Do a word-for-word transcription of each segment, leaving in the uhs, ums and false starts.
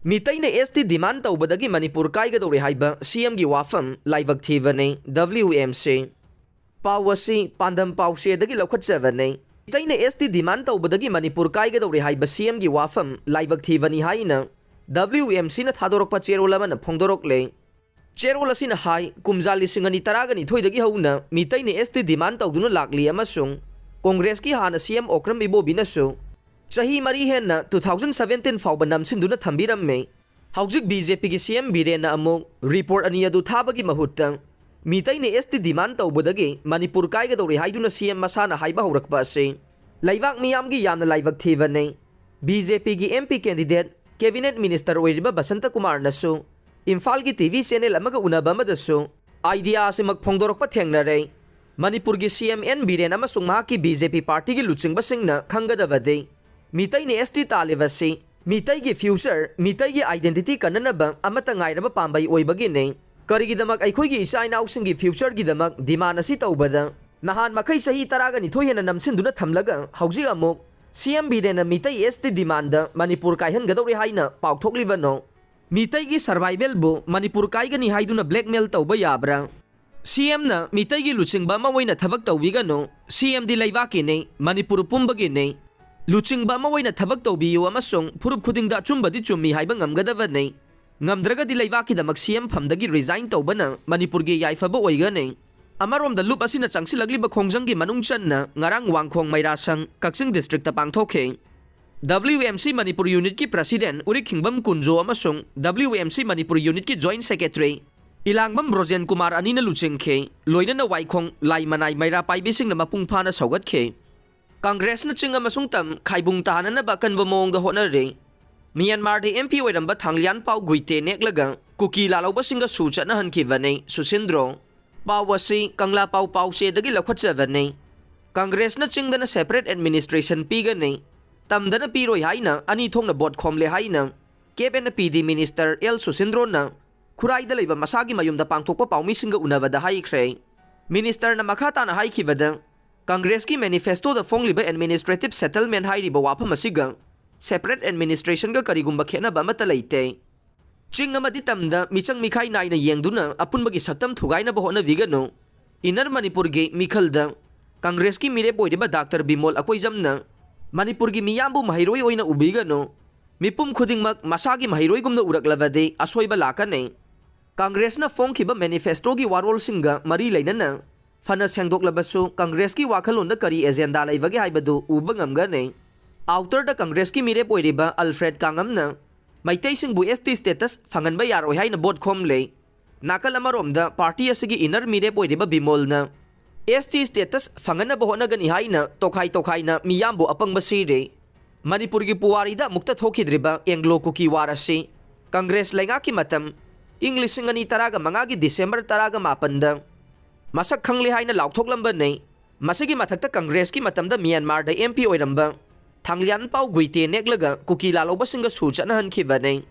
ꯃꯤꯇꯩꯅ ꯑꯦꯁ T ꯗꯤꯃꯥꯟ ꯇꯧꯕꯗꯒꯤ ꯃꯅꯤꯄꯨꯔ ꯀꯥꯏꯒꯗꯧꯔꯦ ꯍꯥꯏꯕ ꯁꯤ ꯑꯦꯝꯒꯤ ꯋꯥꯐꯝ ꯂꯥꯏꯕꯛ ꯊꯤꯕꯅꯤ, ꯗꯕ꯭ꯂꯤꯌꯨ ꯑꯦꯝ ꯁꯤ꯫ ꯄꯥꯎ ꯑꯁꯤ ꯄꯥꯟꯗꯝ ꯄꯥꯎꯆꯦꯗꯒꯤ ꯂꯧꯈꯠꯆꯕꯅꯤ꯫ ꯃꯤꯇꯩꯅ ꯑꯦꯁ ꯇꯤ ꯗꯤꯃꯥꯟ ꯇꯧꯕꯗꯒꯤ ꯃꯅꯤꯄꯨꯔ ꯀꯥꯏꯒꯗꯧꯔꯦ ꯍꯥꯏꯕ ꯁꯤ ꯑꯦꯝꯒꯤ ꯋꯥꯐꯝ ꯂꯥꯏꯕꯛ ꯊꯤꯕꯅꯤ ꯍꯥꯏꯅ ꯗꯕ꯭ꯂꯤꯌꯨ ꯑꯦꯝ ꯁꯤꯅ ꯊꯥꯗꯣꯔꯛꯄ ꯆꯦꯔꯣꯜ ꯑꯃꯅ ꯐꯣꯡꯗꯣꯔꯛꯂꯦ꯫ ꯆꯦꯔꯣꯜ ꯑꯁꯤꯅ ꯍꯥꯏ, ꯀꯨꯝꯖꯥ ꯂꯤꯁꯤꯡ ꯑꯅꯤ ꯇꯔꯥꯒ ꯅꯤꯊꯣꯏꯗꯒꯤ ꯍꯧꯅ ꯃꯤꯇꯩꯅ ꯑꯦꯁ ꯇꯤ ꯗꯤꯃꯥꯟ ꯇꯧꯗꯨꯅ ꯂꯥꯛꯂꯤ ꯑꯃꯁꯨꯡ ꯀꯣꯡꯒ꯭ꯔꯦꯁꯀꯤ ꯍꯥꯟꯅ ꯁꯤ ꯑꯦꯝ ꯑꯣꯀ꯭ꯔꯝ ꯏꯕꯣꯕꯤꯅꯁꯨ ꯆꯍꯤ ꯃꯔꯤ ꯍꯦꯟꯅ two thousand seventeen ꯐꯥꯎꯕ ꯅꯝꯁꯤꯟꯗꯨꯅ ꯊꯝꯕꯤꯔꯝꯃꯤ꯫ ꯍꯧꯖꯤꯛ ꯕꯤ ꯖꯦ ꯄꯤꯒꯤ ꯁꯤ ꯑꯦꯝ ꯕꯤꯔꯦꯟꯅ ꯑꯃꯨꯛ ꯔꯤꯄꯣꯔꯠ ꯑꯅꯤ ꯑꯗꯨ ꯊꯥꯕꯒꯤ ꯃꯍꯨꯠꯇ ꯃꯤꯇꯩꯅ ꯑꯦꯁ ꯇꯤ ꯗꯤꯃꯥꯟ ꯇꯧꯕꯗꯒꯤ ꯃꯅꯤꯄꯨꯔ ꯀꯥꯏꯒꯗꯧꯔꯦ ꯍꯥꯏꯗꯨꯅ ꯁꯤ ꯑꯦꯝ ꯃꯁꯥꯅ ꯍꯥꯏꯕ ꯍꯧꯔꯛꯄ ꯑꯁꯤ ꯂꯩꯕꯥꯛ ꯃꯤꯌꯥꯝꯒꯤ ꯌꯥꯝꯅ ꯂꯥꯏꯕꯛ ꯊꯤꯕꯅꯤ꯫ ꯕꯤ ꯖꯦ ꯄꯤꯒꯤ M P candidate cabinet minister ꯑꯣꯏꯔꯤꯕ ꯕꯁꯟꯇ ꯀꯨꯃꯥꯔꯅꯁꯨ ꯏꯝꯐꯥꯜꯒꯤ ꯇꯤ ꯚꯤ ꯆꯦꯅꯦꯜ ꯑꯃꯒ ꯎꯅꯕ ꯑꯃꯗꯁꯨ ꯑꯥꯏꯗꯤꯌꯥ ꯑꯁꯤꯃꯛ ꯐꯣꯡꯗꯣꯔꯛꯄ ꯊꯦꯡꯅꯔꯦ꯫ ꯃꯅꯤꯄꯨꯔꯒꯤ ꯁꯤ ꯑꯦꯝ ꯑꯦꯟ ꯕꯤꯔꯦꯟ ꯑꯃꯁꯨꯡ ꯃꯍꯥꯛꯀꯤ ꯕꯤ ꯖꯦ ꯄꯤ ꯄꯥꯔꯇꯤꯒꯤ ꯂꯨꯆꯤꯡꯕꯁꯤꯡꯅ ꯈꯪꯒꯗꯕꯗꯤ ꯃꯤꯇꯩꯅ ꯑꯦꯁ ꯇꯤ ꯇꯥꯜꯂꯤꯕꯁꯤ ꯃꯤꯇꯩꯒꯤ ꯐ꯭ꯌꯨꯆꯔ, ꯃꯤꯇꯩꯒꯤ ꯑꯥꯏꯗꯦꯟꯇꯤꯇꯤ ꯀꯟꯅꯅꯕ ꯑꯃꯠꯇ ꯉꯥꯏꯔꯕ ꯄꯥꯝꯕꯩ ꯑꯣꯏꯕꯒꯤꯅꯤ꯫ ꯀꯔꯤꯒꯤꯗꯃꯛ ꯑꯩꯈꯣꯏꯒꯤ ꯏꯆꯥ ꯏꯅꯥꯎꯁꯤꯡꯒꯤ ꯐ꯭ꯌꯨꯆꯔꯒꯤꯗꯃꯛ ꯗꯤꯃꯥꯟ ꯑꯁꯤ ꯇꯧꯕꯗ ꯅꯍꯥꯟ ꯃꯈꯩ ꯆꯍꯤ ꯇꯔꯥꯒ ꯅꯤꯊꯣꯏ ꯍꯦꯟꯅ ꯅꯝꯁꯤꯟꯗꯨꯅ ꯊꯝꯂꯒ ꯍꯧꯖꯤꯛ ꯑꯃꯨꯛ ꯁꯤ ꯑꯦꯝ ꯕꯤꯔꯦꯟꯅ ꯃꯤꯇꯩ ꯑꯦꯁ ꯇꯤ ꯗꯤꯃꯥꯟꯗ ꯃꯅꯤꯄꯨꯔ ꯀꯥꯏꯍꯟꯒꯗꯧꯔꯦ ꯍꯥꯏꯅ ꯄꯥꯎꯊꯣꯛꯂꯤꯕꯅꯣ? ꯃꯤꯇꯩꯒꯤ ꯁꯔꯚꯥꯏꯚꯦꯜꯕꯨ ꯃꯅꯤꯄꯨꯔ ꯀꯥꯏꯒꯅꯤ ꯍꯥꯏꯗꯨꯅ ꯕ꯭ꯂꯦꯛꯃꯦꯜ ꯇꯧꯕ ꯌꯥꯕ꯭ꯔꯥ? ꯁꯤ ꯑꯦꯝꯅ ꯃꯤꯇꯩꯒꯤ ꯂꯨꯆꯤꯡꯕ ꯑꯃ ꯑꯣꯏꯅ ꯊꯕꯛ ꯇꯧꯕꯤꯒꯅꯨ, ꯁꯤ ꯑꯦꯝꯗꯤ ꯂꯩꯕꯥꯛꯀꯤꯅꯤ, ꯃꯅꯤꯄꯨꯔ ꯄꯨꯝꯕꯒꯤꯅꯤ꯫ ꯂꯨꯆꯤꯡꯕ ꯑꯃ ꯑꯣꯏꯅ ꯊꯕꯛ ꯇꯧꯕꯤꯌꯨ ꯑꯃꯁꯨꯡ ꯐꯨꯔꯨꯞ ꯈꯨꯗꯤꯡꯗ ꯑꯆꯨꯝꯕꯗꯤ ꯆꯨꯝꯃꯤ ꯍꯥꯏꯕ ꯉꯝꯒꯗꯕꯅꯤ꯫ ꯉꯝꯗ꯭ꯔꯒꯗꯤ ꯂꯩꯕꯥꯛꯀꯤꯗꯃꯛ ꯁꯤ ꯑꯦꯝ ꯐꯝꯗꯒꯤ ꯔꯤꯖꯥꯏꯟ ꯇꯧꯕꯅ ꯃꯅꯤꯄꯨꯔꯒꯤ ꯌꯥꯏꯐꯕ ꯑꯣꯏꯒꯅꯤ꯫ ꯑꯃꯔꯣꯝꯗ ꯂꯨꯞ ꯑꯁꯤꯅ ꯆꯪꯁꯤꯜꯂꯛꯂꯤꯕ ꯈꯣꯡꯖꯪꯒꯤ ꯃꯅꯨꯡ ꯆꯟꯅ ꯉꯔꯥꯡ ꯋꯥꯡꯈꯣꯡ ꯃꯩꯔꯥꯁꯪ ꯀꯛꯆꯤꯡ ꯗꯤꯁꯇ꯭ꯔꯤꯛꯇ ꯄꯥꯡꯊꯣꯛꯈꯤ꯫ ꯗꯕ꯭ꯂꯤꯌꯨ M C Manipur ꯌꯨꯅꯤꯠꯀꯤ president ꯎꯔꯤꯈꯤꯡꯕꯝ Kunjo ꯑꯃꯁꯨꯡ ꯗꯕ꯭ꯂꯤꯌꯨ ꯑꯦꯝ ꯁꯤ ꯃꯅꯤꯄꯨꯔ ꯌꯨꯅꯤꯠꯀꯤ ꯖꯣꯏꯟꯠ ꯁꯦꯀ꯭ꯔꯦꯇꯔꯤ ꯏꯂꯥꯡꯕꯝ ꯔꯣꯖꯦꯟ ꯀꯨꯃꯥꯔ ꯑꯅꯤꯅ ꯂꯨꯆꯤꯡꯈꯤ꯫ ꯂꯣꯏꯅꯅ ꯋꯥꯏꯈꯣꯡ, ꯂꯥꯏꯃꯅꯥꯏ ꯃꯩꯔꯥ ꯄꯥꯏꯕꯤꯁꯤꯡꯅ ꯃꯄꯨꯡ ꯐꯥꯅ ꯁꯧꯒꯠꯈꯤ꯫ ꯀꯪꯒ꯭ꯔꯦꯁꯅ ꯆꯤꯡ ꯑꯃꯁꯨꯡ ꯇꯝ ꯈꯥꯏꯕꯨꯡ ꯇꯥꯍꯟꯅꯅꯕ ꯑꯀꯟꯕ ꯃꯑꯣꯡꯗ ꯍꯣꯠꯅꯔꯤ꯫ ꯃ꯭ꯌꯥꯟꯃꯥꯔꯗ ꯑꯦꯝ ꯄꯤ ꯑꯣꯏꯔꯝꯕ ꯊꯥꯡꯂꯤꯌꯥꯟ ꯄꯥꯎ ꯒꯨꯏꯇꯦ ꯅꯦꯛꯂꯒ ꯀꯨꯀꯤ ꯂꯥꯜꯍꯧꯕꯁꯤꯡꯒ ꯁꯨ ꯆꯠꯅꯍꯟꯈꯤꯕꯅꯤ ꯁꯨꯁꯤꯟꯗ꯭ꯔꯣ꯫ ꯄꯥꯎ ꯑꯁꯤ ꯀꯪꯂꯥ ꯄꯥꯎ ꯄꯥꯎꯆꯦꯗꯒꯤ ꯂꯧꯈꯠꯆꯕꯅꯤ꯫ ꯀꯪꯒ꯭ꯔꯦꯁꯅ ꯆꯤꯡꯗꯅ ꯁꯦꯄꯔꯦꯠ ꯑꯦꯗꯃꯤꯅꯤꯁꯇ꯭ꯔꯦꯁꯟ ꯄꯤꯒꯅꯤ, ꯇꯝꯗꯅ ꯄꯤꯔꯣꯏ ꯍꯥꯏꯅ ꯑꯅꯤ ꯊꯣꯛꯅ ꯚꯣꯠ ꯈꯣꯝꯂꯦ ꯍꯥꯏꯅ ꯀꯦꯞ ꯑꯦꯟ ꯄꯤ ꯗꯤ ꯃꯤꯅꯤꯁꯇꯔ ꯑꯦꯜ ꯁꯨꯁꯤꯟꯗ꯭ꯔꯣꯅ ꯈꯨꯔꯥꯏꯗ ꯂꯩꯕ ꯃꯁꯥꯒꯤ ꯃꯌꯨꯝꯗ ꯄꯥꯡꯊꯣꯛꯄ ꯄꯥꯎꯃꯤꯁꯤꯡꯒ ꯎꯅꯕꯗ ꯍꯥꯏꯈ꯭ꯔꯦ꯫ ꯃꯤꯅꯤꯁꯇꯔꯅ ꯃꯈꯥ ꯇꯥꯅ ꯍꯥꯏꯈꯤꯕꯗ, ꯀꯪꯒ꯭ꯔꯦꯁꯀꯤ ꯃꯦꯅꯤꯐꯦꯁꯇꯣꯗ ꯐꯣꯡꯂꯤꯕ ꯑꯦꯗꯃꯤꯅꯤꯁꯇ꯭ꯔꯦꯇꯤꯚ ꯁꯦꯇꯜꯃꯦꯟ ꯍꯥꯏꯔꯤꯕ ꯋꯥꯐꯝ ꯑꯁꯤꯒ separate administrationꯒ ꯀꯔꯤꯒꯨꯝꯕ ꯈꯦꯠꯅꯕ ꯑꯃꯠꯇ ꯂꯩꯇꯦ꯫ ꯆꯤꯡ ꯑꯃꯗꯤ ꯇꯝꯗ ꯃꯤꯆꯪ ꯃꯤꯈꯥꯏ ꯅꯥꯏꯅ ꯌꯦꯡꯗꯨꯅ ꯑꯄꯨꯟꯕꯒꯤ ꯁꯛꯇꯝ ꯊꯨꯒꯥꯏꯅꯕ ꯍꯣꯠꯅꯕꯤꯒꯅꯨ꯫ Inner ꯃꯅꯤꯄꯨꯔꯒꯤ ꯃꯤꯈꯜꯗ ꯀꯪꯒ꯭ꯔꯦꯁꯀꯤ ꯃꯤꯔꯦꯞ ꯑꯣꯏꯔꯤꯕ ꯗꯥꯛꯇꯔ ꯕꯤꯃꯣꯜ ꯑꯀꯣꯏꯖꯝꯅ ꯃꯅꯤꯄꯨꯔꯒꯤ ꯃꯤꯌꯥꯝꯕꯨ ꯃꯍꯩꯔꯣꯏ ꯑꯣꯏꯅ ꯎꯕꯤꯒꯅꯨ꯫ ꯃꯤꯄꯨꯝ ꯈꯨꯗꯤꯡꯃꯛ ꯃꯁꯥꯒꯤ ꯃꯍꯩꯔꯣꯏꯒꯨꯝꯅ ꯎꯔꯛꯂꯕꯗꯤ ꯑꯁꯣꯏꯕ ꯂꯥꯛꯀꯅꯤ꯫ ꯀꯪꯒ꯭ꯔꯦꯁꯅ ꯐꯣꯡꯈꯤꯕ ꯃꯦꯅꯤꯐꯦꯁꯇꯣꯒꯤ ꯋꯥꯔꯣꯜꯁꯤꯡꯒ ꯃꯔꯤ ꯂꯩꯅꯅ ꯐꯅ ꯁꯦꯡꯗꯣꯛꯂꯕꯁꯨ ꯀꯪꯒ꯭ꯔꯦꯁꯀꯤ ꯋꯥꯈꯜꯂꯣꯟꯗ ꯀꯔꯤ ꯑꯦꯖꯦꯟꯗꯥ ꯂꯩꯕꯒꯦ ꯍꯥꯏꯕꯗꯨ ꯎꯕ ꯉꯝꯒꯅꯤ꯫ Outerꯗ ꯀꯪꯒ꯭ꯔꯦꯁꯀꯤ ꯃꯤꯔꯦꯞ ꯑꯣꯏꯔꯤꯕ ꯑꯜꯐ꯭ꯔꯦꯗ ꯀꯥꯡꯉꯝꯅ ꯃꯩꯇꯩꯁꯤꯡꯕꯨ S T status ꯐꯪꯍꯟꯕ ꯌꯥꯔꯣꯏ ꯍꯥꯏꯅ ꯚꯣꯠ ꯈꯣꯝꯂꯦ꯫ ꯅꯥꯀꯜ ꯑꯃꯔꯣꯝꯗ ꯄꯥꯔꯇꯤ ꯑꯁꯤꯒꯤ inner ꯃꯤꯔꯦꯞ ꯑꯣꯏꯔꯤꯕ ꯕꯤꯃꯣꯜꯅ S T status ꯐꯪꯍꯟꯅꯕ ꯍꯣꯠꯅꯒꯅꯤ ꯍꯥꯏꯅ ꯇꯣꯈꯥꯏ ꯇꯣꯈꯥꯏꯅ ꯃꯤꯌꯥꯝꯕꯨ ꯑꯄꯪꯕ ꯁꯤꯔꯦ꯫ ꯃꯅꯤꯄꯨꯔꯒꯤ ꯄꯨꯋꯥꯔꯤꯗ ꯑꯃꯨꯛꯇ ꯊꯣꯛꯈꯤꯗ꯭ꯔꯤꯕ ꯑꯦꯡꯒ꯭ꯂꯣ ꯀꯨꯀꯤ ꯋꯥꯔ ꯑꯁꯤ ꯀꯪꯒ꯭ꯔꯦꯁ ꯂꯩꯉꯥꯛꯀꯤ ꯃꯇꯝ, ꯏꯪ ꯂꯤꯁꯤꯡ ꯑꯅꯤ ꯇꯔꯥꯒ ꯃꯉꯥꯒꯤ ꯗꯤꯁꯦꯝꯕꯔ ꯇꯔꯥꯒ ꯃꯥꯄꯟꯗ ꯃꯁꯛ ꯈꯪꯂꯦ ꯍꯥꯏꯅ ꯂꯥꯎꯊꯣꯛꯂꯝꯕꯅꯤ꯫ ꯃꯁꯤꯒꯤ ꯃꯊꯛꯇ ꯀꯪꯒ꯭ꯔꯦꯁꯀꯤ ꯃꯇꯝꯗ ꯃ꯭ꯌꯥꯟꯃꯥꯔꯗ M P ꯑꯣꯏꯔꯝꯕ ꯊꯥꯡꯂꯤꯌꯥꯟꯄꯥꯎ ꯒꯨꯏꯇꯦ ꯅꯦꯛꯂꯒ ꯀꯨꯀꯤ ꯂꯥꯜꯍꯧꯕꯁꯤꯡꯒ ꯁꯨ ꯆꯠꯅꯍꯟꯈꯤꯕꯅꯤ꯫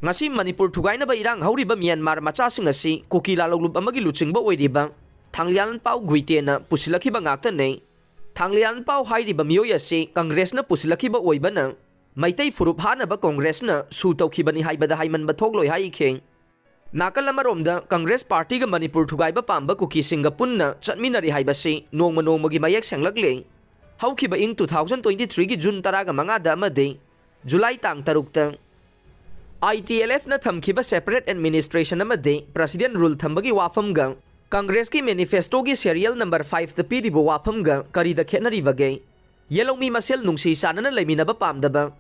ꯉꯁꯤ ꯃꯅꯤꯄꯨꯔ ꯊꯨꯒꯥꯏꯅꯕ ꯏꯔꯥꯡ ꯍꯧꯔꯤꯕ ꯃ꯭ꯌꯥꯟꯃꯥꯔ ꯃꯆꯥꯁꯤꯡ ꯑꯁꯤ ꯀꯨꯀꯤ ꯂꯥꯜꯍꯧꯂꯨꯞ ꯑꯃꯒꯤ ꯂꯨꯆꯤꯡꯕ ꯑꯣꯏꯔꯤꯕ ꯊꯥꯡꯂꯤꯌꯥꯟꯄꯥꯎ ꯒꯨꯏꯇꯦꯅ ꯄꯨꯁꯤꯜꯂꯛꯈꯤꯕ ꯉꯥꯛꯇꯅꯤ꯫ ꯊꯥꯡꯂꯤꯌꯥꯟꯄꯥꯎ ꯍꯥꯏꯔꯤꯕ ꯃꯤꯑꯣꯏ ꯑꯁꯤ ꯀꯪꯒ꯭ꯔꯦꯁꯅ ꯄꯨꯁꯤꯜꯂꯛꯈꯤꯕ ꯑꯣꯏꯕꯅ ꯃꯩꯇꯩ ꯐꯨꯔꯨꯞ ꯍꯥꯠꯅꯕ ꯀꯪꯒ꯭ꯔꯦꯁꯅ ꯁꯨ ꯇꯧꯈꯤꯕꯅꯤ ꯍꯥꯏꯕꯗ ꯍꯥꯏꯃꯟꯕ ꯊꯣꯛꯂꯣꯏ ꯍꯥꯏꯈꯤ꯫ ꯅꯥꯀꯜ ꯑꯃꯔꯣꯝꯗ ꯀꯪꯒ꯭ꯔꯦꯁ ꯄꯥꯔꯇꯤꯒ ꯃꯅꯤꯄꯨꯔ ꯊꯨꯒꯥꯏꯕ ꯄꯥꯝꯕ ꯀꯨꯀꯤꯁꯤꯡꯒ ꯄꯨꯟꯅ ꯆꯠꯃꯤꯟꯅꯔꯤ ꯍꯥꯏꯕꯁꯤ ꯅꯣꯡꯃ ꯅꯣꯡꯃꯒꯤ ꯃꯌꯦꯛ ꯁꯦꯡꯂꯛꯂꯦ꯫ ꯍꯧꯈꯤꯕ ꯏꯪ two thousand twenty threeꯒꯤ ꯖꯨꯟ ꯇꯔꯥꯒ ꯃꯉꯥꯗ ꯑꯃꯗꯤ ꯖꯨꯂꯥꯏ ꯇꯥꯡ ꯇꯔꯨꯛꯇ ITLFꯅ ꯊꯝꯈꯤꯕ separate administration ꯑꯃꯗꯤ president rule ꯊꯝꯕꯒꯤ ꯋꯥꯐꯝꯒ ꯀꯪꯒ꯭ꯔꯦꯁꯀꯤ ꯃꯦꯅꯤꯐꯦꯁꯇꯣꯒꯤ serial number fiveꯇ ꯄꯤꯔꯤꯕ ꯋꯥꯐꯝꯒ ꯀꯔꯤꯗ ꯈꯦꯠꯅꯔꯤꯕꯒꯦ? ꯌꯦꯜꯍꯧꯃꯤ ꯃꯁꯦꯜ ꯅꯨꯡꯁꯤ ꯆꯥꯟꯅꯅ ꯂꯩꯃꯤꯟꯅꯕ ꯄꯥꯝꯗꯕ,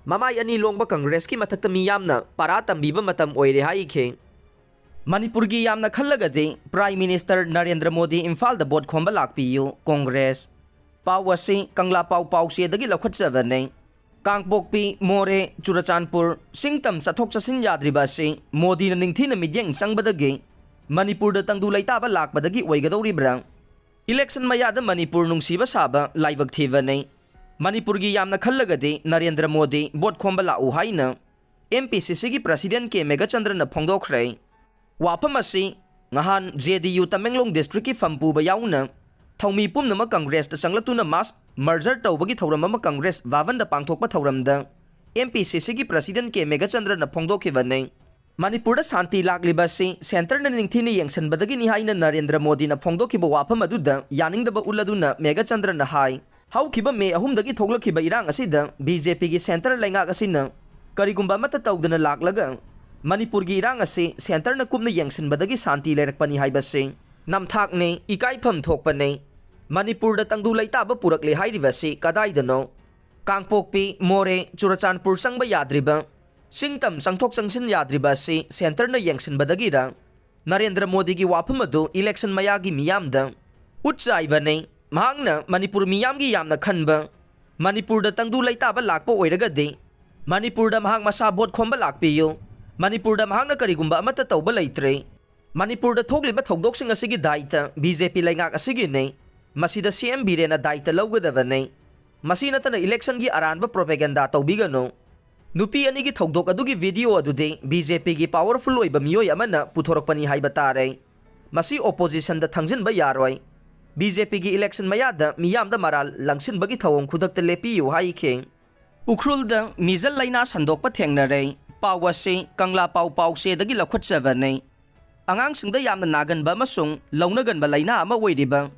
ꯃꯃꯥꯏ ꯑꯅꯤ ꯂꯣꯡꯕ ꯀꯪꯒ꯭ꯔꯦꯁꯀꯤ ꯃꯊꯛꯇ ꯃꯤꯌꯥꯝꯅ ꯄꯥꯔꯥ ꯇꯝꯕꯤꯕ ꯃꯇꯝ ꯑꯣꯏꯔꯦ ꯍꯥꯏꯈꯤ꯫ ꯃꯅꯤꯄꯨꯔꯒꯤ ꯌꯥꯝꯅ ꯈꯜꯂꯒꯗꯤ Prime Minister ꯅꯔꯦꯟꯗ꯭ꯔ ꯃꯣꯗꯤ ꯏꯝꯐꯥꯜꯗ ꯚꯣꯠ ꯈꯣꯝꯕ ꯂꯥꯛꯄꯤꯌꯨ, ꯀꯪꯒ꯭ꯔꯦꯁ꯫ ꯄꯥꯎ ꯑꯁꯤ ꯀꯪꯂꯥ ꯄꯥꯎ ꯄꯥꯎꯆꯦꯗꯒꯤ ꯂꯧꯈꯠꯆꯕꯅꯤ꯫ ꯀꯥꯡꯄꯣꯛꯄꯤ, ꯃꯣꯔꯦ, ꯆꯨꯔꯆꯥꯟꯄꯨꯔ, ꯁꯤꯡꯇꯝ ꯆꯠꯊꯣꯛ ꯆꯠꯁꯤꯟ ꯌꯥꯗ꯭ꯔꯤꯕ ꯑꯁꯤ ꯃꯣꯗꯤꯅ ꯅꯤꯡꯊꯤꯅ ꯃꯤꯠꯌꯦꯡ ꯆꯪꯕꯗꯒꯤ ꯃꯅꯤꯄꯨꯔꯗ ꯇꯪꯗꯨ ꯂꯩꯇꯥꯕ ꯂꯥꯛꯄꯗꯒꯤ ꯑꯣꯏꯒꯗꯧꯔꯤꯕ꯭ꯔꯥ? Election ꯃꯌꯥꯗ ꯃꯅꯤꯄꯨꯔ ꯅꯨꯡꯁꯤꯕ ꯁꯥꯕ ꯂꯥꯏꯕꯛ ꯊꯤꯕꯅꯤ꯫ ꯃꯅꯤꯄꯨꯔꯒꯤ ꯌꯥꯝꯅ ꯈꯜꯂꯒꯗꯤ ꯅꯔꯦꯟꯗ꯭ꯔ ꯃꯣꯗꯤ ꯚꯣꯠ ꯈꯣꯝꯕ ꯂꯥꯛꯎ ꯍꯥꯏꯅ MPCCꯒꯤ president ꯀꯦ ꯃꯦꯘꯆꯟꯗ꯭ꯔꯅ ꯐꯣꯡꯗꯣꯛꯈ꯭ꯔꯦ꯫ ꯋꯥꯐꯝ ꯑꯁꯤ ꯉꯍꯥꯟ JDU ꯇꯃꯦꯡꯂꯣꯡ districtꯀꯤ ꯐꯝ ꯄꯨꯕ ꯌꯥꯎꯅ ꯊꯧꯃꯤ ꯄꯨꯝꯅꯃꯛ ꯀꯪꯒ꯭ꯔꯦꯁꯇ ꯆꯪꯂꯛꯇꯨꯅ ꯃꯥꯁ ꯃꯔꯖꯔ ꯇꯧꯕꯒꯤ ꯊꯧꯔꯝ ꯑꯃ ꯀꯪꯒ꯭ꯔꯦꯁ ꯚꯥꯕꯟꯗ ꯄꯥꯡꯊꯣꯛꯄ ꯊꯧꯔꯝꯗ ꯑꯦꯝ ꯄꯤ ꯁꯤ ꯁꯤꯒꯤ ꯄ꯭ꯔꯁꯤꯗꯦꯟ ꯀꯦ ꯃꯦꯘꯆꯟꯗ꯭ꯔꯅ ꯐꯣꯡꯗꯣꯛꯈꯤꯕꯅꯤ꯫ ꯃꯅꯤꯄꯨꯔꯗ ꯁꯥꯟꯇꯤ ꯂꯥꯛꯂꯤꯕ ꯑꯁꯤ ꯁꯦꯟꯇꯔꯅ ꯅꯤꯡꯊꯤꯅ ꯌꯦꯡꯁꯤꯟꯕꯗꯒꯤꯅꯤ ꯍꯥꯏꯅ ꯅꯔꯦꯟꯗ꯭ꯔ ꯃꯣꯗꯤꯅ ꯐꯣꯡꯗꯣꯛꯈꯤꯕ ꯋꯥꯐꯝ ꯑꯗꯨꯗ ꯌꯥꯅꯤꯡꯗꯕ ꯎꯠꯂꯗꯨꯅ ꯃꯦꯘꯆꯟꯗ꯭ꯔꯅ ꯍꯥꯏ, ꯍꯧꯈꯤꯕ ꯃꯦ ꯑꯍꯨꯝꯗꯒꯤ ꯊꯣꯛꯂꯛꯈꯤꯕ ꯏꯔꯥꯡ ꯑꯁꯤꯗ ꯕꯤ ꯖꯦ ꯄꯤꯒꯤ ꯁꯦꯟꯇꯔ ꯂꯩꯉꯥꯛ ꯑꯁꯤꯅ ꯀꯔꯤꯒꯨꯝꯕ ꯑꯃꯠꯇ ꯇꯧꯗꯅ ꯂꯥꯛꯂꯒ ꯃꯅꯤꯄꯨꯔꯒꯤ ꯏꯔꯥꯡ ꯑꯁꯤ ꯁꯦꯟꯇꯔꯅ ꯀꯨꯞꯅ ꯌꯦꯡꯁꯤꯟꯕꯗꯒꯤ ꯁꯥꯟꯇꯤ ꯂꯩꯔꯛꯄꯅꯤ ꯍꯥꯏꯕꯁꯤ ꯅꯝꯊꯥꯛꯅꯤ, ꯏꯀꯥꯏꯐꯝ ꯊꯣꯛꯄꯅꯤ꯫ ꯃꯅꯤꯄꯨꯔꯗ ꯇꯪꯗꯨ ꯂꯩꯇꯥꯕ ꯄꯨꯔꯛꯂꯦ ꯍꯥꯏꯔꯤꯕ ꯑꯁꯤ ꯀꯗꯥꯏꯗꯅꯣ? ꯀꯥꯡꯄꯣꯛꯄꯤ, ꯃꯣꯔꯦ, ꯆꯨꯔꯆꯥꯟꯄꯨꯔ ꯆꯪꯕ ꯌꯥꯗ꯭ꯔꯤꯕ, ꯁꯤꯡ ꯇꯝ ꯆꯪꯊꯣꯛ ꯆꯪꯁꯤꯟ ꯌꯥꯗ꯭ꯔꯤꯕ ꯑꯁꯤ ꯁꯦꯟꯇꯔꯅ ꯌꯦꯡꯁꯤꯟꯕꯗꯒꯤꯔ? ꯅꯔꯦꯟꯗ꯭ꯔ ꯃꯣꯗꯤꯒꯤ ꯋꯥꯐꯝ ꯑꯗꯨ ꯏꯂꯦꯛꯁꯟ ꯃꯌꯥꯒꯤ ꯃꯤꯌꯥꯝꯗ ꯎꯠ ꯆꯥꯏꯕꯅꯤ꯫ ꯃꯍꯥꯛꯅ ꯃꯅꯤꯄꯨꯔ ꯃꯤꯌꯥꯝꯒꯤ ꯌꯥꯝꯅ ꯈꯟꯕ, ꯃꯅꯤꯄꯨꯔꯗ ꯇꯪꯗꯨ ꯂꯩꯇꯥꯕ ꯂꯥꯛꯄ ꯑꯣꯏꯔꯒꯗꯤ ꯃꯅꯤꯄꯨꯔꯗ ꯃꯍꯥꯛ ꯃꯁꯥ ꯚꯣꯠ ꯈꯣꯝꯕ ꯂꯥꯛꯄꯤꯌꯨ, ꯃꯅꯤꯄꯨꯔꯗ ꯃꯍꯥꯛꯅ ꯀꯔꯤꯒꯨꯝꯕ ꯑꯃꯠꯇ ꯇꯧꯕ ꯂꯩꯇ꯭ꯔꯦ, ꯃꯅꯤꯄꯨꯔꯗ ꯊꯣꯛꯂꯤꯕ ꯊꯧꯗꯣꯛꯁꯤꯡ ꯑꯁꯤꯒꯤ ꯗꯥꯏꯇ ꯕꯤ ꯖꯦ ꯄꯤ ꯂꯩꯉꯥꯛ ꯑꯁꯤꯒꯤꯅꯤ, ꯃꯁꯤꯗ ꯁꯤ ꯑꯦꯝ ꯕꯤꯔꯦꯟꯅ ꯗꯥꯏꯇ ꯂꯧꯒꯗꯕꯅꯤ꯫ ꯃꯁꯤ ꯅꯠꯇꯅ ꯏꯂꯦꯛꯁꯟꯒꯤ ꯑꯔꯥꯟꯕ ꯄ꯭ꯔꯣꯄꯦꯒꯦꯟꯗꯥ ꯇꯧꯕꯤꯒꯅꯨ꯫ ꯅꯨꯄꯤ ꯑꯅꯤꯒꯤ ꯊꯧꯗꯣꯛ ꯑꯗꯨꯒꯤ ꯚꯤꯗꯤꯑꯣ ꯑꯗꯨꯗꯤ ꯕꯤ ꯖꯦ ꯄꯤꯒꯤ ꯄꯥꯋꯔꯐꯨꯜ ꯑꯣꯏꯕ ꯃꯤꯑꯣꯏ ꯑꯃꯅ ꯄꯨꯊꯣꯔꯛꯄꯅꯤ ꯍꯥꯏꯕ ꯇꯥꯔꯦ꯫ ꯃꯁꯤ ꯑꯣꯄꯣꯖꯤꯁꯟꯗ ꯊꯪꯖꯤꯟꯕ ꯌꯥꯔꯣꯏ꯫ ꯕꯤ ꯖꯦ ꯄꯤꯒꯤ ꯏꯂꯦꯛꯁꯟ ꯃꯌꯥꯗ ꯃꯤꯌꯥꯝꯗ ꯃꯔꯥꯜ ꯂꯪꯁꯤꯟꯕꯒꯤ ꯊꯧꯑꯣꯡ ꯈꯨꯗꯛꯇ ꯂꯦꯞꯄꯤꯌꯨ ꯍꯥꯏꯈꯤ꯫ ꯎꯈ꯭ꯔꯨꯜꯗ ꯃꯤꯖꯜ ꯂꯥꯏꯅꯥ ꯁꯟꯗꯣꯛꯄ ꯊꯦꯡꯅꯔꯦ꯫ ꯄꯥꯎ ꯑꯁꯤ ꯀꯪꯂꯥ ꯄꯥꯎ ꯄꯥꯎꯆꯦꯗꯒꯤ ꯂꯧꯈꯠꯆꯕꯅꯤ꯫ ꯑꯉꯥꯡꯁꯤꯡꯗ ꯌꯥꯝꯅ ꯅꯥꯒꯟꯕ ꯑꯃꯁꯨꯡ ꯂꯧꯅꯒꯟꯕ ꯂꯥꯏꯅꯥ ꯑꯃ ꯑꯣꯏꯔꯤꯕ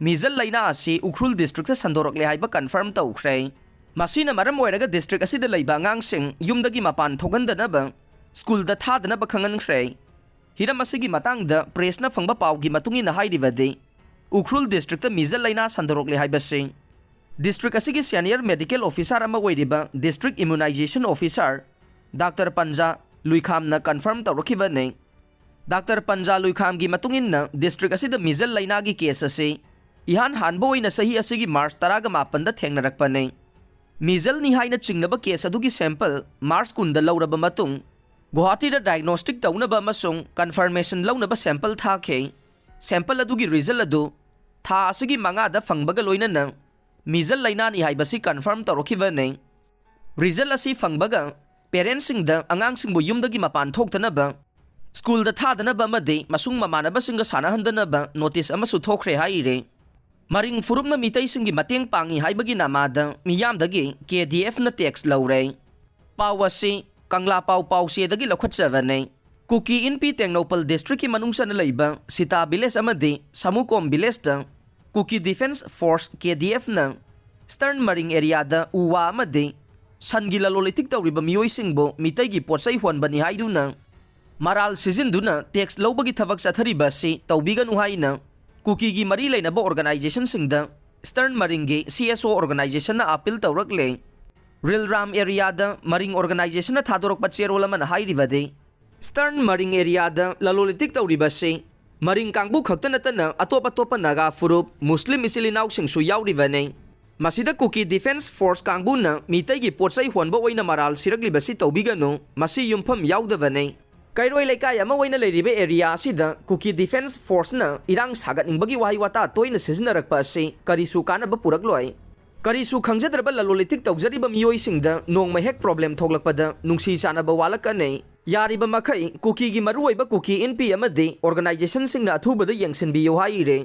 ꯃꯤꯖꯜ ꯂꯥꯏꯅꯥ ꯑꯁꯤ ꯎꯈ꯭ꯔꯨꯜ ꯗꯤꯁꯇ꯭ꯔꯤꯛꯇ ꯁꯟꯗꯣꯔꯛꯂꯦ ꯍꯥꯏꯕ ꯀꯟꯐꯥꯔꯝ ꯇꯧꯈ꯭ꯔꯦ꯫ ꯃꯁꯤꯅ ꯃꯔꯝ ꯑꯣꯏꯔꯒ ꯗꯤꯁꯇ꯭ꯔꯤꯛ ꯑꯁꯤꯗ ꯂꯩꯕ ꯑꯉꯥꯡꯁꯤꯡ ꯌꯨꯝꯗꯒꯤ ꯃꯄꯥꯟ ꯊꯣꯛꯍꯟꯗꯅꯕ, ꯁ꯭ꯀꯨꯜꯗ ꯊꯥꯗꯅꯕ ꯈꯪꯍꯟꯈ꯭ꯔꯦ꯫ ꯍꯤꯔꯝ ꯑꯁꯤꯒꯤ ꯃꯇꯥꯡꯗ ꯄ꯭ꯔꯦꯁꯅ ꯐꯪꯕ ꯄꯥꯎꯒꯤ ꯃꯇꯨꯡ ꯏꯟꯅ ꯍꯥꯏꯔꯤꯕꯗꯤ, ꯎꯈ꯭ꯔꯨꯜ ꯗꯤꯁꯇ꯭ꯔꯤꯛꯇ ꯃꯤꯖꯜ ꯂꯥꯏꯅꯥ ꯁꯟꯗꯣꯔꯛꯂꯦ ꯍꯥꯏꯕꯁꯤ ꯗꯤꯁꯇ꯭ꯔꯤꯛ ꯑꯁꯤꯒꯤ ꯁꯦꯅꯤꯌꯔ ꯃꯦꯗꯤꯀꯦꯜ ꯑꯣꯐꯤꯁꯥꯔ ꯑꯃ ꯑꯣꯏꯔꯤꯕ district immunisation officer doctor Panja ꯂꯨꯏꯈꯥꯝꯅ ꯀꯟꯐꯥꯔꯝ ꯇꯧꯔꯛꯈꯤꯕꯅꯤ꯫ ꯗꯥꯛꯇꯔ ꯄꯟꯖꯥ ꯂꯨꯏꯈꯥꯝꯒꯤ ꯃꯇꯨꯡ ꯏꯟꯅ, ꯗꯤꯁꯇ꯭ꯔꯤꯛ ꯑꯁꯤꯗ ꯃꯤꯖꯜ ꯂꯥꯏꯅꯥꯒꯤ ꯀꯦꯁ ꯑꯁꯤ ꯏꯍꯥꯟ ꯍꯥꯟꯕ ꯑꯣꯏꯅ ꯆꯍꯤ ꯑꯁꯤꯒꯤ ꯃꯥꯔꯆ ꯇꯔꯥꯒ ꯃꯥꯄꯟꯗ ꯊꯦꯡꯅꯔꯛꯄꯅꯤ꯫ ꯃꯤꯖꯜꯅꯤ ꯍꯥꯏꯅ ꯆꯤꯡꯅꯕ ꯀꯦꯁ ꯑꯗꯨꯒꯤ ꯁꯦꯝꯄꯜ ꯃꯥꯔꯆ ꯀꯨꯟꯗ ꯂꯧꯔꯕ ꯃꯇꯨꯡ, ꯒꯨꯋꯥꯍꯥꯇꯤꯗ ꯗꯥꯏꯒꯅꯣꯁꯇꯤꯛ ꯇꯧꯅꯕ ꯑꯃꯁꯨꯡ ꯀꯟꯐꯔꯃꯦꯁꯟ ꯂꯧꯅꯕ ꯁꯦꯝꯄꯜ ꯊꯥꯈꯤ꯫ ꯁꯦꯝꯄꯜ ꯑꯗꯨꯒꯤ ꯔꯤꯖꯜ ꯑꯗꯨ ꯊꯥ ꯑꯁꯤꯒꯤ ꯃꯉꯥꯗ ꯐꯪꯕꯒ ꯂꯣꯏꯅꯅ ꯃꯤꯖꯜ ꯂꯥꯏꯅꯥꯅꯤ ꯍꯥꯏꯕꯁꯤ ꯀꯟꯐꯥꯔꯝ ꯇꯧꯔꯛꯈꯤꯕꯅꯤ꯫ ꯔꯤꯖꯜ ꯑꯁꯤ ꯐꯪꯕꯒ ꯄꯦꯔꯦꯟꯁꯁꯤꯡꯗ ꯑꯉꯥꯡꯁꯤꯡꯕꯨ ꯌꯨꯝꯗꯒꯤ ꯃꯄꯥꯟ ꯊꯣꯛꯇꯅꯕ, ꯁ꯭ꯀꯨꯜꯗ ꯊꯥꯗꯅꯕ ꯑꯃꯗꯤ ꯃꯁꯨꯡ ꯃꯃꯥꯟꯅꯕꯁꯤꯡꯒ ꯁꯥꯟꯅꯍꯟꯗꯅꯕ ꯅꯣꯇꯤꯁ ꯑꯃꯁꯨ ꯊꯣꯛꯈ꯭ꯔꯦ ꯍꯥꯏꯔꯤ꯫ ꯃꯔꯤꯡ ꯐꯨꯔꯨꯞꯅ ꯃꯤꯇꯩꯁꯤꯡꯒꯤ ꯃꯇꯦꯡ ꯄꯥꯡꯏ ꯍꯥꯏꯕꯒꯤ ꯅꯃꯥꯗ ꯃꯤꯌꯥꯝꯗꯒꯤ ꯀꯦ ꯗꯤ ꯑꯦꯐꯅ ꯇꯦꯛꯁ ꯂꯧꯔꯦ꯫ ꯄꯥꯎ ꯑꯁꯤ ꯀꯪꯂꯥ ꯄꯥꯎ ꯄꯥꯎꯆꯦꯗꯒꯤ ꯂꯧꯈꯠꯆꯕꯅꯤ꯫ ꯀꯨꯀꯤ ꯏꯟꯄꯤ ꯇꯦꯡꯅꯧꯄꯜ ꯗꯤꯁꯇ꯭ꯔꯤꯛꯀꯤ ꯃꯅꯨꯡ ꯆꯟꯅ ꯂꯩꯕ ꯁꯤꯇꯥ ꯚꯤꯂꯦꯖ ꯑꯃꯗꯤ ꯁꯥꯃꯨꯀꯣꯝ ꯚꯤꯂꯦꯖꯇ ꯀꯨꯀꯤ ꯗꯤꯐꯦꯟꯁ ꯐꯣꯔꯁ, ꯀꯦ ꯗꯤ ꯑꯦꯐꯅ ꯏꯁꯇꯔꯟ ꯃꯔꯤꯡ ꯑꯦꯔꯤꯌꯥꯗ ꯎ ꯋꯥ ꯑꯃꯗꯤ ꯁꯟꯒꯤ ꯂꯂꯣꯟ ꯏꯇꯤꯛ ꯇꯧꯔꯤꯕ ꯃꯤꯑꯣꯏꯁꯤꯡꯕꯨ ꯃꯤꯇꯩꯒꯤ ꯄꯣꯠꯆꯩ ꯍꯣꯟꯕꯅꯤ ꯍꯥꯏꯗꯨꯅ ꯃꯔꯥꯜ ꯁꯤꯖꯤꯟꯗꯨꯅ ꯇꯦꯛꯁ ꯂꯧꯕꯒꯤ ꯊꯕꯛ ꯆꯠꯊꯔꯤꯕ ꯑꯁꯤ ꯇꯧꯕꯤꯒꯅꯨ ꯍꯥꯏꯅ ꯀꯨꯀꯤꯒꯤ ꯃꯔꯤ ꯂꯩꯅꯕ ꯑꯣꯔꯒꯅꯥꯏꯖꯦꯁꯟꯁꯤꯡꯗ ꯏꯁꯇꯔꯟ ꯃꯔꯤꯡꯒꯤ ꯁꯤ ꯑꯦꯁ ꯑꯣ ꯑꯣꯔꯒꯅꯥꯏꯖꯦꯁꯟꯅ ꯑꯄꯤꯜ ꯇꯧꯔꯛꯂꯦ꯫ ꯔꯤꯜ ꯔꯥꯝ ꯑꯦꯔꯤꯌꯥꯗ ꯃꯔꯤꯡ ꯑꯣꯔꯒꯅꯥꯏꯖꯦꯁꯟꯅ ꯊꯥꯗꯣꯔꯛꯄ ꯆꯦꯔꯣꯜ ꯑꯃꯅ ꯍꯥꯏꯔꯤꯕꯗꯤ, ꯏꯁꯇꯔꯟ ꯃꯔꯤꯡ ꯑꯦꯔꯤꯌꯥꯗ ꯂꯂꯣꯟ ꯏꯇꯤꯛ ꯇꯧꯔꯤꯕꯁꯤ ꯃꯔꯤꯡ ꯀꯥꯡꯕꯨ ꯈꯛꯇ ꯅꯠꯇꯅ ꯑꯇꯣꯞ ꯑꯇꯣꯞꯄ ꯅꯥꯒꯥ ꯐꯨꯔꯨꯞ, ꯃꯨꯁꯂꯤꯝ ꯏꯆꯤꯜ ꯏꯅꯥꯎꯁꯤꯡꯁꯨ ꯌꯥꯎꯔꯤꯕꯅꯤ꯫ ꯃꯁꯤꯗ ꯀꯨꯀꯤ ꯗꯤꯐꯦꯟꯁ ꯐꯣꯔꯁ ꯀꯥꯡꯕꯨꯅ ꯃꯤꯇꯩꯒꯤ ꯄꯣꯠꯆꯩ ꯍꯣꯟꯕ ꯑꯣꯏꯅ ꯃꯔꯥꯜ ꯁꯤꯔꯛꯂꯤꯕꯁꯤ ꯇꯧꯕꯤꯒꯅꯨ, ꯃꯁꯤ ꯌꯨꯝꯐꯝ ꯌꯥꯎꯗꯕꯅꯤ꯫ ꯀꯩꯔꯣꯏ ꯂꯩꯀꯥꯏ ꯑꯃ ꯑꯣꯏꯅ ꯂꯩꯔꯤꯕ ꯑꯦꯔꯤꯌꯥ ꯑꯁꯤꯗ ꯀꯨꯀꯤ ꯗꯤꯐꯦꯟꯁ ꯐꯣꯔꯁꯅ ꯏꯔꯥꯡ ꯁꯥꯒꯠꯅꯤꯡꯕꯒꯤ ꯋꯥꯍꯩ ꯋꯥꯇꯥ ꯇꯣꯏꯅ ꯁꯤꯖꯤꯟꯅꯔꯛꯄ ꯑꯁꯤ ꯀꯔꯤꯁꯨ ꯀꯥꯟꯅꯕ ꯄꯨꯔꯛꯂꯣꯏ꯫ ꯀꯔꯤꯁꯨ ꯈꯪꯖꯗ꯭ꯔꯕ ꯂꯂꯣꯟ ꯏꯇꯤꯛ ꯇꯧꯖꯔꯤꯕ ꯃꯤꯑꯣꯏꯁꯤꯡꯗ ꯅꯣꯡꯃ ꯍꯦꯛ ꯄ꯭ꯔꯣꯕ꯭ꯂꯦꯝ ꯊꯣꯛꯂꯛꯄꯗ ꯅꯨꯡꯁꯤ ꯆꯥꯟꯅꯕ ꯋꯥꯠꯂꯛꯀꯅꯤ꯫ ꯌꯥꯔꯤꯕ ꯃꯈꯩ ꯀꯨꯀꯤꯒꯤ ꯃꯔꯨꯑꯣꯏꯕ ꯀꯨꯀꯤ ꯏꯟꯄꯤ ꯑꯃꯗꯤ ꯑꯣꯔꯒꯅꯥꯏꯖꯦꯁꯟꯁꯤꯡꯅ ꯑꯊꯨꯕꯗ ꯌꯦꯡꯁꯤꯟꯕꯤꯌꯨ ꯍꯥꯏꯔꯦ꯫